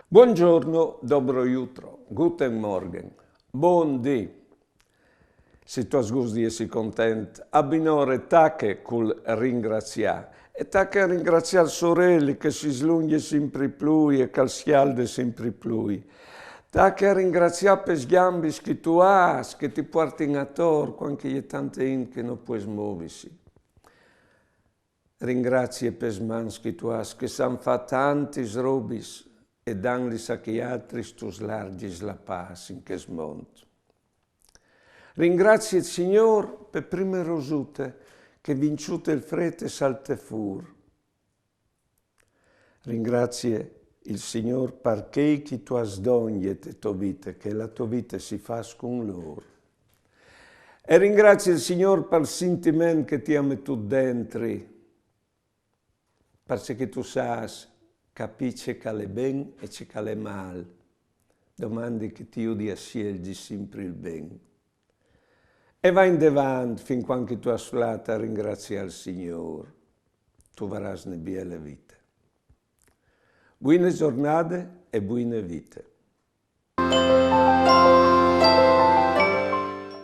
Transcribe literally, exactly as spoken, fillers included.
Buongiorno, dobro jutro, guten Morgen, bon dì. Se tu âs gust di jessi content, a binore tache cul ringraziâ. E tache a ringraziâ il soreli che si slungje simpri plui e che al scjalde simpri plui. Tache a ringraziâ pes gjambis che tu âs, che ti puartin ator, cuant che e je tante int che no pues movisi. Ringrazie pes mans che tu âs, che san fâ tantis robis e, dantlis a chei altris, tu slargjis la pâs in chest mont. Ringrazie il Signôr pe prime rosute che, vinçût il frêt, e salte fûr. Ringrazie il Signôr par chei che tu âs dongje te tô vite, che la tô vite si fâs cun lôr. E ringrazie il Signôr pal sintiment che ti âs metût dentri, parcè che tu sâs capî ce che al è ben e ce che al è mâl. Domandi che ti judi a sielzi simpri il ben. E va indevant fin cuant che tu âs flât a ringraziâ il Signôr. Tu varâs une biele vite. Buine zornade e buine vite.